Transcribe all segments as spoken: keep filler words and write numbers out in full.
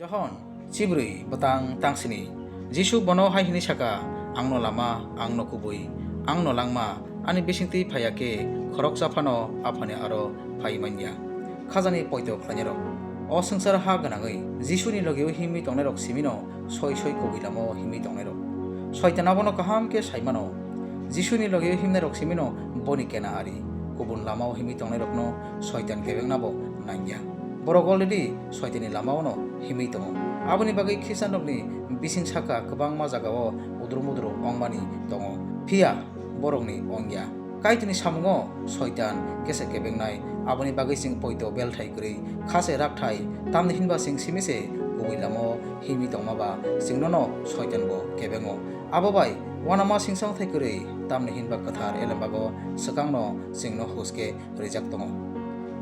Johon chibrwi bwtang tangsini. Jisu bono hai hwnwi saka, "Angno lama, angno kubui, angno langma, ani bisingtwi phaiya khe khoroksa phano Aphani aro phai manya." Khajani poito khlainairok. O swngchar ha gwnangwi Jisuni logio himwi tongnairok simino soi soi kubui lamao himwi tongnairok. Soitan abono kaham khe saimano. Jisuni logio himnairok simino boni kena ari. Kubun lamao himwi tongnairokno Soitan kebengnabo nangya. Borok already Soitanni lamaono himwi tongo. Aboni bagwi Khristianrokni bising saka kwbangma jagao udru mudru wngmani tongo. Phiya borokni wngya. Kaitorni samungo Soitan kesa kebengnai, aboni bagwi chwng poito belthai kwrwi, kha se rakthai, tamni hinba chwng simi se kubui lamao himwi tongma ba chwng nono Soitan bo kebengo. Abo bai uanama singsa wngthai kwrwi, tamni hinba kwthar elembago swkangno chwngno huske rijak tongo.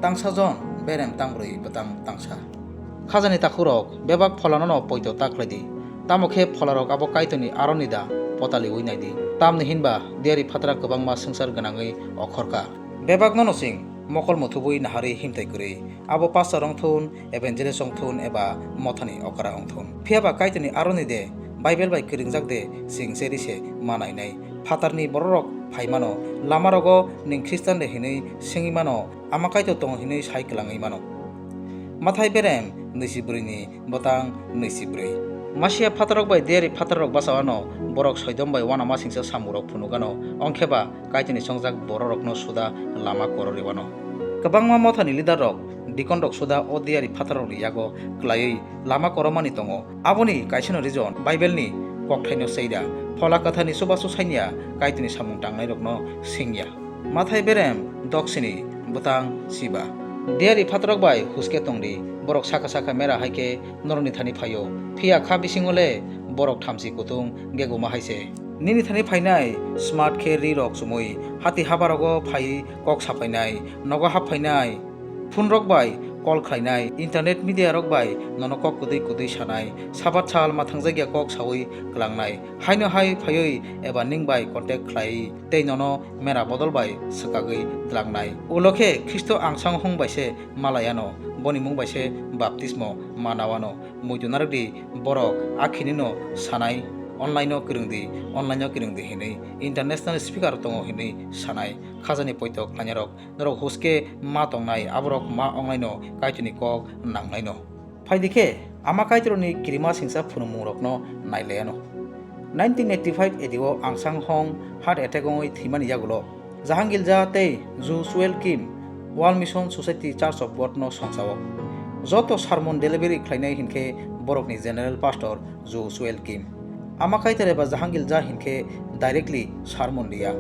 Tangsa Johon berem tangbrwi bwtang tangsa. Khajani takhukrok, bebak pholanono poito ta khlai di. Tamo khe pholarok abo Kaitorni aroni da potaliwi nai di. Tamni hinba diyari phatra kwbangma swngchar gwnangwi okhorkha. Bebaknono chwng mokol muthubwi naharwi himthai kwrwi. Abo pastor wng thun, evangelist wng thun eba mothani okra wng thun. Phiya ba Kaitorni aroni de, Bible bai kwrwngjak de, chwng cheri se ma nainai. Phatarni bororok phai mano, lamarogo nwng Khristian de hinwi swngwi mano, Ama Kaitor tongo hinwi sai kwlangwi mano. Mathai berem nwichibrwi ni bwtang nwichibrwi. Masiya phatarrok bai diyari phatarrok bachawano borok Soidom bai uanamasingcha samungrok phunukgano, ongkheba Kaitorni chongjak bororokno suda lama kororiwano. Kwbangma mothani leaderrok, dikonrok suda o diyari phatarrokni yago kwlaiwi lama koromani tongo. Aboni kaisano reason Bible ni kokthaino seida, Phola Kwtharni chubachu sainya, Kaitorni samung tangnairokno singya. Mathai berem doksini bwtang siba. Diyari phatarrok bai huske tongdi, borok saka saka mera hai khe norokni thani phaio, phiya kha bisingo le borok thamchi kutung geguma hai se. Nini thani phainai smart khe ri rok chumui, hati habarogo phaiwi kok sapainai, nogo hap phainai, phone rok bai call khlainai, internet media rok bai nono kok kwtwi kwtwi sanai, sabat sal mathangjakya kok saui kwlangnai, haino hai phaiwi eba ning bai contact khlai tei nono mera bodol bai swkagwi dwlangnai. Ulo khe Khristo angsang hong bai se malayano, boni mung bai se baptismo manawano. Muitu narwkdi, borok akhinino sanai, online-o kwrwngdi, online-o kwrwngdi hinwi, international speaker tongo hinwi sanai. Khajani poito khlainairok, norok huske ma tongnai, aborok ma wngnaino, Kaitorni kok nangnaino. Phaidi khe, Ama Kaitorni kirima singcha phunukmungrokno nailaiano. Nineteen eighty-five A D o Angsang Hong heart attack wngwi thwimani yagulo, Jahangir Jah tei Joshua Kim World Mission Society Church of God no songchao. Joto sermon delivery khlainai hinkhe borokni general pastor Joshua Kim. Ama Kaitor eba Jahangir Jah hinkhe directly sermon riya.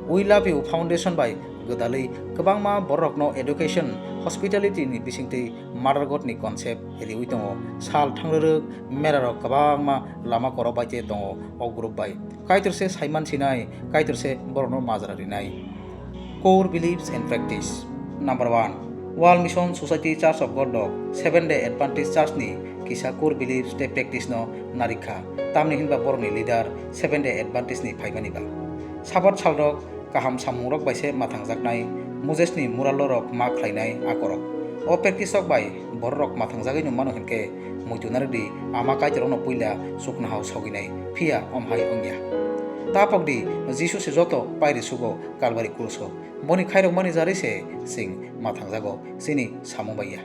We Love You Foundation bai gwdalwi kwbangma bororokno education, hospitality ni bisingtwi motherhood ni concept riwi tongo. Sal thangrwrwk merarok kwbangma lama koro bai te tongo o group bai. Kaitor se saiman sinai, Kaitor se borokno majra rinai. Core beliefs and practice. Number one, World Mission Society Church of God rok Seventh Day Adventist Church ni kisa core beliefs tei practice no narikha. Tamni hinba borokni leader Seventh Day Adventist ni phaimani ba. Sabat salrok kaham samungrok bai se mathangjaknai Moses ni muralorok ma khlainai akorok. O practice rok bai bororok mathangjagwi nung mano hinkhe muitu narwkdi Ama Kaitorno puila chuknohao soginai, phiya omhai wngya. Tapokdi Jisu se joto pairi sugo Kalbari kruso. Boni khairokmani jarwi se chwng mathangjago, chini samung bai ya.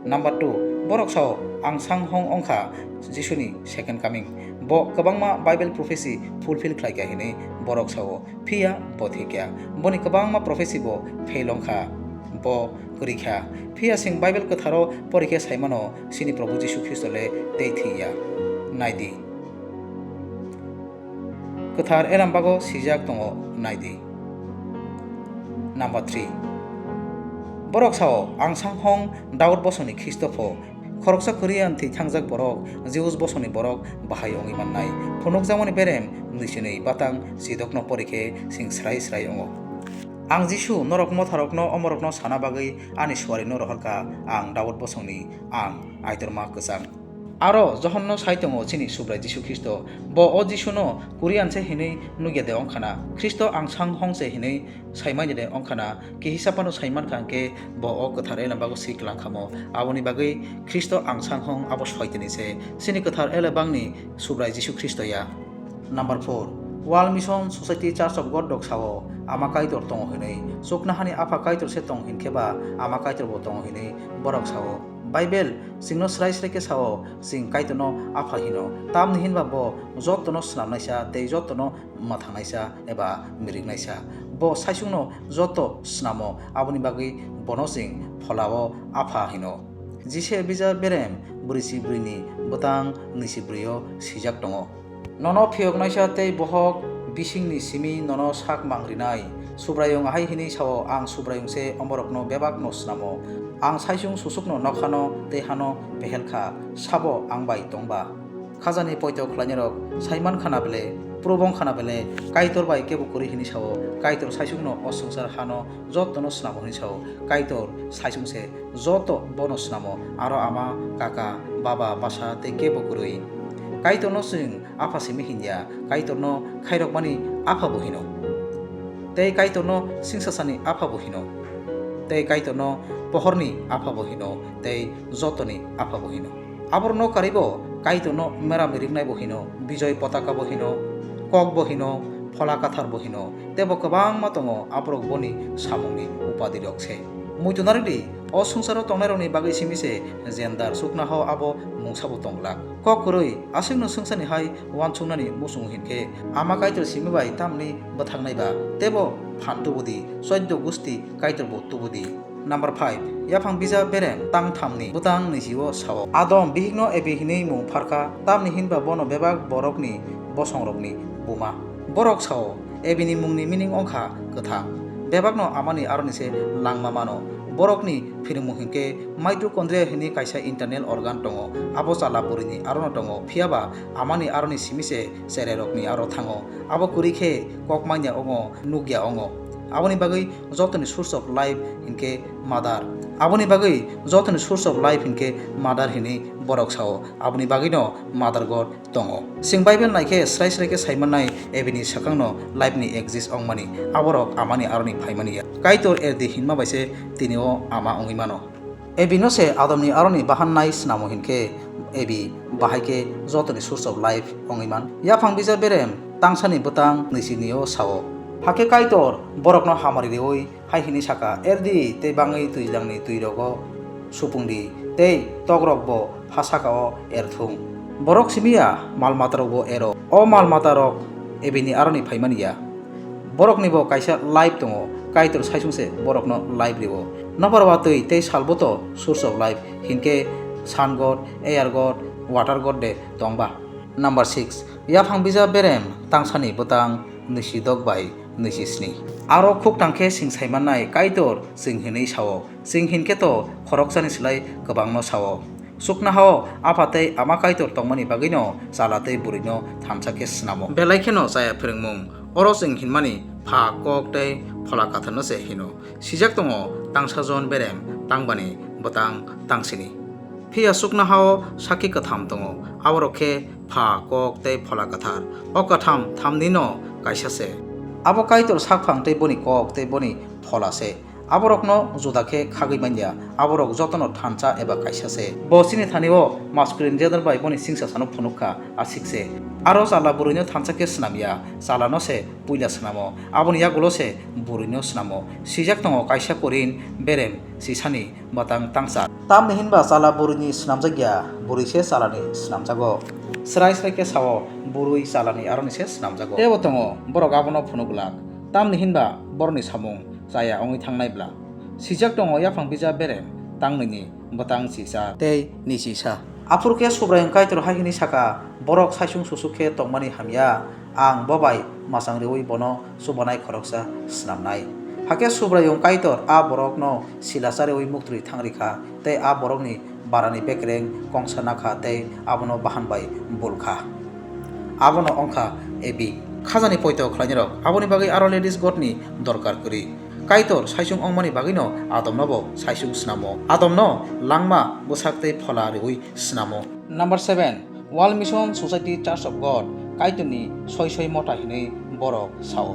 Number two, borok sao Angsang Hong wngkha Jisuni second coming. Bo kwbangma Bible prophecy fulfill khlaikha hinwi borok sao. Phiya bo thikya. Boni kwbangma prophecy bo fail wngkha. Bo kwrwikha. Phiya chwng Bible kwtharo porikhe saimano chini Probhu Jisu Khristo le tei thwiya. Naidi. Kwthar Elambago swijak tongo, naidi. Number three. Borok sao, Angsang Hong Daud bosongni Khristo pho. Khoroksa kwrwi amtwi thangjak borok, Jews bosongni borok bahai wngwi mannai. Phunukjakmani berem nwichini batang chidokno porikhe chwng srai srai wngo. Ang Jisu norok motharokno omorokno sana bagwi ani suarino rohorkha, ang Daud bosongni, ang Aitorma kwchang. Aro Johonno sai tongo chini Subrai Jisu Khristo. Bo o Jisuno Kurian se hinwi nukya de wngkhana? Khristo angsang hong se hinwi saimanya de wngkhana? Kihisa phano saimankha hwnkhe bo o kwthar elembakgo swi kwlangkhamo. Aboni bagwi Khristo angsang hong abo soitini se, chini kwthar elembakni Subrai Jisu Khristo ya. Number four, World Mission Society Church of God rok sao, Ama Kaitor tongo hinwi. Chuknohani Apha Kaitor se tong hinkhe ba Ama Kaitor bo tongo hinwi borok sao. Bible chwngno srai srai khe sao, chwng Kaitorno Apha hino. Tamni hinba bo jotono snamnaisa tei jotono mwthangnaisa eba miriknaisa. Bo saichungno joto snamo, aboni bagwi bono chwng Pholao Apha hino. Jise bijap berem brwichi brwini bwtang nwichi brwio swijak tongo. Nono phiyoknaisa tei bohok bisingni simi nono sak mangrinai. Subraiyung ahai hinwi sao, "Ang Subraiyung se, omorokno bebakno snamo. Ang saichung susukno nokhano tei hano pehel kha, sabo ang bai tong ba?" Khajani poito khlainairok saiman khana bele, probong khana bele, Kaitor bai kebo kwrwi hinwi sao, Kaitor saichungno o swngchar hano jotono snamo hinwi sao. Kaitor saichung se, joto bono snamo, aro ama, kaka, baba, basa tei kebo kwrwi. Kaitorno chwng Apha simi hinya, Kaitorno khairokmani Apha bo hino. Tei Kaitorno singsasani Apha bo hino. Tei Kaitorno pohorni Apha bo hino, tei jotoni Apha bo hino. Aborokno karwibo Kaitorno merami ringnai bo hino, Bijoy Potaka bo hino, Kok bo hino, Phola Kathar bo hino, tei bo kwbangma tongo, aborok boni samungni upadi rok se. Muitu narwkdi, o swngcharo tongnairokni bagwi simi se jendar chuknohao abo mungsabo tong glak. Kok kwrwi, aswkno swngcharni hai uansuknani muchungo hinkhe, Ama Kaitor simi bai tamni bwthangnai ba, teibo phan tubudi, choddo gusti Kaitor bo tubudi. Number five, Yaphang bijap berem tang thamni bwtang niji o sao. Adam bihikno Evi hinwi mung pharkha, tamni hinba bono bebak borokni bosongrokni buma. Borok sao, Evini mungni meaning wngkha kwthang. Bebakno amani aroni se langma mano. Borokni phirimung hinkhe mitochondria hinwi kaisa internal organ tongo. Abo chwla bwrwini arono tongo, phiyaba amani aroni simi se chererokni aro thango. Abo kwrwi khe kok manya wngo, nukya wngo. Aboni bagwi jotoni source of life hinkhe mother. Aboni bagwi jotoni source of life hinkhe mother hinwi borok sao. Aboni bagwino Mother God tongo. Chwng Bible nai khe srai srai khe sai mannai, Evini swkangno life ni exist wngmani, aborok amani aroni phaimani ya. Kaitor erdi hinma bai se tini o ama wngwi mano. Evino se Adamni aroni bahan nai snamo hinkhe, Evi bahai khe jotoni source of life wngwi man. Yaphang bijap berem tangsani bwtang nwichini o sao. Hakhe Kaitor borokno hamari riui hai hinwi saka, "Erdi tei bangwi twijlangni twirogo supungdi, tei tokrokbo ha saka-o erthung." Borok simi ya, mal-matarokbo ero. O mal-matarok Evini aroni phaimani ya. Boroknibo kaisa life tongo, Kaitor saichung se borokno life rio. Nokbar watwi tei salbo to source of life, hinkhe sun god, air god, water god de tong ba. Number six, yaphang bijap berem tangsani bwtang nwichi dok bai nwichi sni. Aro khuk tang khe chwng sai mannai, Kaitor chwng hinwi sao. Chwng hinkhe to khoroksani slai kwbangno sao. Chuknohao Apha tei Ama Kaitor tongmani bagwino chwla tei bwrwino thansa khe snamo. Belai kheno chaya phrwngmung. Oro chwng hinmani Pha, Kok tei Phola Katharno se hino. Sijak tongo tangsa Jon berem tangbani bwtang tangsini. Phiya chuknohao sakki kwtham tongo, aborok khe Pha, Kok tei Phola Kathar. O kwtham thamnino kaisa se. Abo Kaitor sakphang tei boni kok tei boni phola se. Aborokno juda khe khagwi manya, aborok jotono thansa eba kaisa se. Bo chini thani-o masculine gender bai boni singsasano phunuk kha, aswk se. Aro chwla bwrwino thansa khe snam ya, chwlano se puila snamo, aboni yagulo se bwrwino snamo. Swijak tongo kaisa Korin berem sisani bwtang tangsa. Tamni hinba chwla bwrwini snamjak ya, bwrwi se chwlani snamjago. Srai srai khe sao, bwrwi chwlani aroni se snamjago. Teibo tongo, borok abono phunuk glak. Tamni hinba borokni samung chaya wngwi thangnai bla. Swijak tongo yaphang bijap berem tangnwini bwtang chisa tei nwichisa. Aphuru khe Subraiyung Kaitor hai hwnwi saka, "Borok saichung susuk khe tongmani hamya, ang bo bai mwchang riui bono chubanai khoroksa snamnai." Hakhe Subraiyung Kaitor a borokno sila chariui muktwi thang rikha, tei a borokni barani bekereng kongsa nakha tei abono bahan bai bulkha. Abono wngkha Evi. Khajani poito khlainarok, aboni bagwi aro ladies godni dorkar kwrwi. Kaitor saichung wngmani bagwino Adomnobo saichung snamo. Adomno langma, bwsak tei phola rwui snamo. Number seven, World Mission Society Church of God, Kaitorni soi soi motha hinwi borok sao.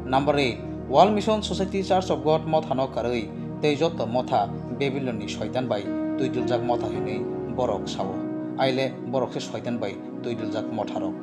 Number eight, World Mission Society Church of God mothano karwi tei joto motha Babylonni soitan bai twidiljak motha hinwi borok sao. Aile borok se soitan bai twidiljak motharok.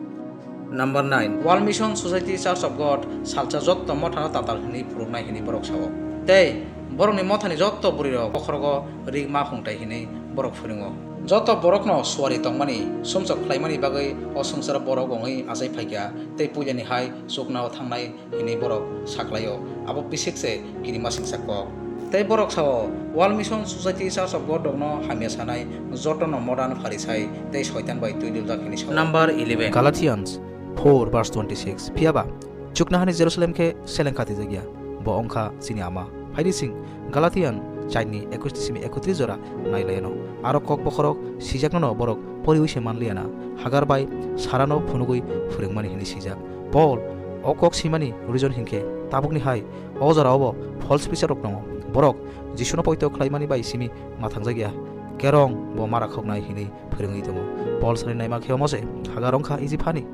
Number nine, World Mission Society Church of God salsa joto mothano tatal hinwi phuruknai hinwi borok sao. Tei borokni mothani joto bwrwirok bokhorogo rik ma hungtai hinwi borok phwrwngo. Joto borokno suari tongmani, sumsok khlaimani bagwi o swngcharo borok wngwi achai phaikha, tei puilani hai chuknao thangnai hinwi borok saklaio. Abo bisik se kirimasingcha kok. Tei borok sao, World Mission Society Church of God rokno hamya sanai, jotono modern pharisai tei soitan bai twidiljak hinwi sao. Number eleven. Galatians four verse twenty-six. Phiyaba chuknahani Jerusalem khe seleng khatijakya, bo wngkha chini ama. Phaidi sing Galatian chaini ekwis simi ekotris jora nailaiano. Aro kok bokhorok sijaknono borok poriwi se manliyana. Hagar bai Sarano phunugwi phwrwngmani hinwi sijak. Paul o kok simani reason hinkhe tabukni hai o jorao bo false teacher rok tongo. Borok Jisuno poito khlaimani bai simi mathangjakya. Kerong bo mara khoknai hinwi phwrwngwi tongo. Paul sari naima khe omo se, Hagar wngkha Ijip hani.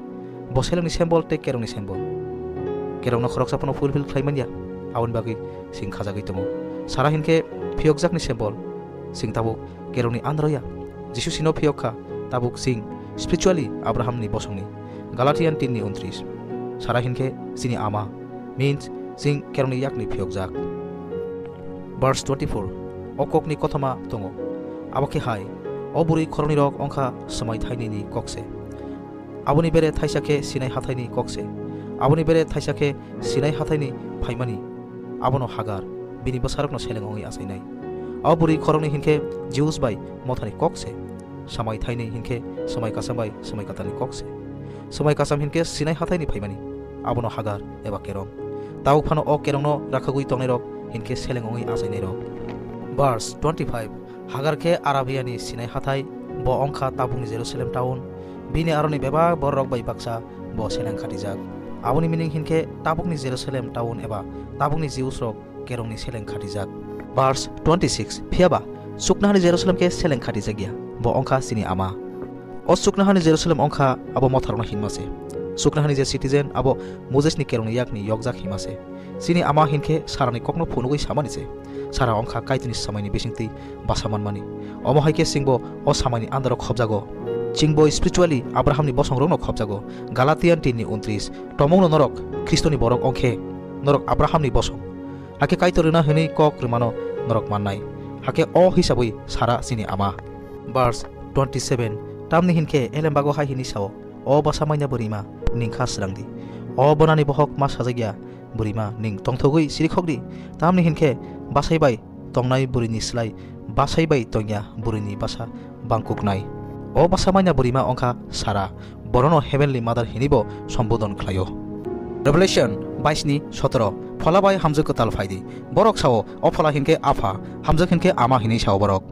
Bo selengni symbol tei kerongni symbol. Kerongno khoroksa phano fulfill khlai manya, aboni bagwi sing khajagwi tongo. Sara hinkhe phiyokjakni symbol, sing tabuk kerongni andro ya. Jisu sino phiyok kha, tabuk sing spiritually Abrahamni bosongni. Galatian tinni untris. Sara hinkhe chini ama, means chwng kerongni yakni phiyokjak. Verse twenty-four, o kokni kothoma tongo. Abo khe hai, o bwrwi khoroknwirok wngkha swmai thainwini kok se. Aboni bere thaisa khe sinai hathaini kok se. Aboni bere thaisa khe sinai hathaini phaimani. Abono Hagar, bini bwsarokno seleng wngwi achainai. O bwrwi khoroknwi hinkhe Jews bai mothani kok se. Swmai thaini hinkhe swmai kasam bai swmai katalni kok se. Swmai kasam hinkhe sinai hathaini phaimani, abono Hagar eba kerong. Tabuk phano o kerongno rakhagwi tongnairok hinkhe seleng wngwi achainairok. Verse twenty-five, Hagar khe Arabiani sinai hathai, bo wngkha tabukni Jerusalem town. Bini aroni bebak bororok bai baksa bo seleng khatijak. Aboni meaning hinkhe tabukni Jerusalem town eba tabukni Jews rok kerongni seleng khatijak. Verse twenty-six, phiyaba chuknahani Jerusalem khe seleng khatijak ya, bo wngkha chini ama. O chuknahani Jerusalem wngkha abo motharokno hinma se. Chuknahani je citizen abo Mosesni kerongni yakni yokjak hinma se. Chini ama hinkhe Sarani kokno phunugwi samani se. Sara wngkha Kaitorni swmaini bisingtwi basa manmani. Omo hai khe chwngbo o swmaini andaro khopjago. Chwngbo spiritually Abrahamni bosongrokno khopjago. Galatian tinni untris, tomungno norok Khristoni borok wngkhe norok Abrahamni bosong. Hakhe Kaitor rwna hwnwi kok rwmano norok mannai. Hakhe o hisabwi Sara chini ama. Verse twenty-seven, tamni hinkhe elembago hai hwnwi sao, O bwsa maina bwrwima, nwng kha srang di. O bwnani bohok ma sajak ya, bwrwima, nwng tongthogwi sirikhok di. Tamni hinkhe bwsai bai tongnai bwrwini slai bwsai bai tongya bwrwini bwsa bangkuknai. O bwsa maina bwrwima wngkha Sara, borokno Heavenly Mother hinibo sombodon khlaio. Revelation bais ni sotoro, Phola bai hamjwk kwtal phai di. Borok sao, o Phola hinkhe Apha, hamjwk hinkhe Ama hinwi sao borok.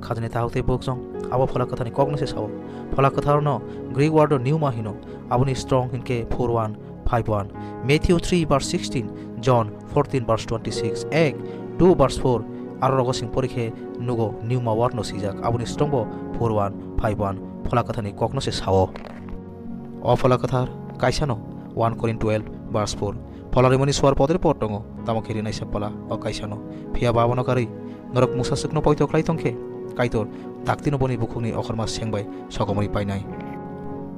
Khajani tahuk tei bukchong, abo Phola Kwtharni kokno se sao. Phola Kwtharno Greek word o pneuma hino, aboni strong hinkhe four one five one. Matthew three verse sixteen, John fourteen verse twenty-six, Act two verse four, aro rogo sing porikhe nugo pneuma word no swijak, aboni strong bo four one five one, Phola Kwtharni kokno se sao. O Phola Kwthar kaisano one Corinth twelve verse four, Phola rimani suar podre pod tongo, tamo khe rinaisa Phola o kaisano. Phiya ba abono karwi norok mungsa swkno poito khlai tongkhe, Kaitor taktino boni bukhukni okhorma seng bai sokomorwi painai.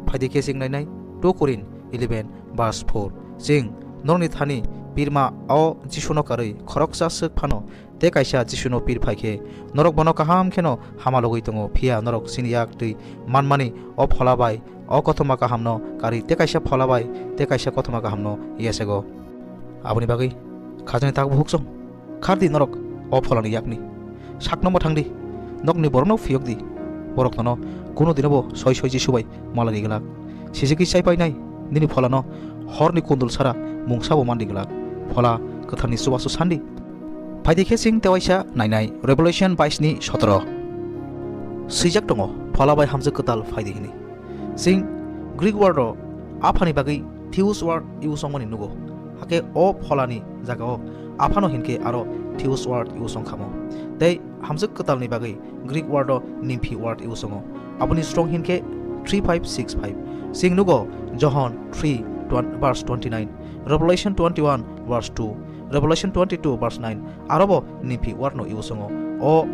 Phaidi khe chwng nainai two Corinth eleven verse four. Chwng norokni thani pirma o Jisuno karwi khoroksa swk phano tei kaisa Jisuno pir phai khe, norok bono kaham kheno hama logwi tongo, phiya norok chini yak twi manmani o Phola bai o kothoma kahamno karwi tei kaisa Phola bai tei kaisa kothoma kahamno yachego. Aboni bagwi khajani tak buhuk chong, khar di norok o Pholani yakni. Sakno mwthang di, nokni borokno phiyok di, borok nono kunu dinobo soi soi Jisu bai malari glak. Sijigwi chai painai nini Pholano horni kundul sara mungsa bo mandi glak. Phola Kwtharni chubachu sandi. Phaidi khe chwng tewaisa nainai Revelation bais ni sotoro. Swijak tongo, Phola bai hamjwk kwtal phaidi hwnwi. Chwng Greek word o Aphani bagwi Theos word use wngmani nugo. Hakhe o Pholani jagao Aphano hinkhe aro Theos word use wngkhamo. Tei hamjwk kwtalni bagwi Greek word o Nymphe word use wngo. Aboni srong hinkhe three five six five. Chwng nugo Johon three verse twenty-nine, Revelation twenty-one verse two, Revelation twenty-two verse nine, arobo Niphi warno iusongo. O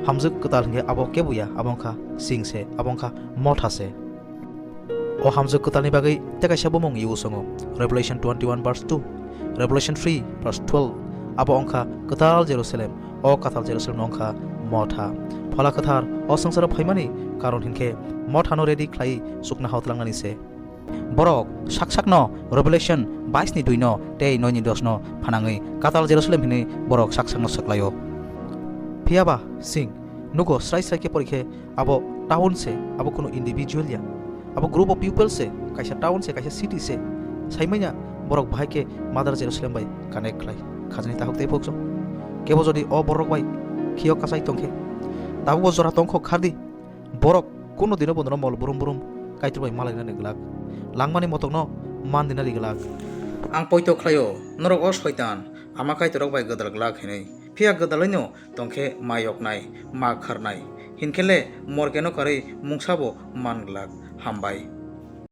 hamjwk kwtal hinkhe abo kebo ya, abo wngkha chwng se, abo wngkha motha se. O hamjwk kwtalni bagwi tei kaisa bumung iusongo, Revelation twenty-one verse two, Revelation three verse twelve, abo wngkha kwtal Jerusalem, o kwtal Jerusalem wngkha motha. Phola kwthar o swngcharo phaimani karon hinkhe mothano ready khlai chukna hao tlangnani se. Borok sak sakno Revelation bais ni dui no tei noi ni dos no phanangwi kwtal Jerusalem hinwi borok sak sakno swklaio. Phiyaba chwng nugo srai srai khe porikhe abo town se, abo kunu individual ya, abo group of people se, kaisa town se, kaisa city se. Saimanya borok bahai khe Mother Jerusalem bai connect khlai khajani tahuk tei phukjak. Kebo jodi o borok bai khiyok kachai tongkhe, tabukbo jora tongkho khardi. Borok kuno dino bono mol brum brum Kaitor bai malainani glak, langmani motokno man dinani glak. Ang poito khlaio, norok o soitan, ama Kaitorrok bai gwdal glak hinwi. Phiya gwdalwino tongkhe ma yoknai, ma kharnai. Hinkhe le morkeno karwi mungsabo man glak. Hambai.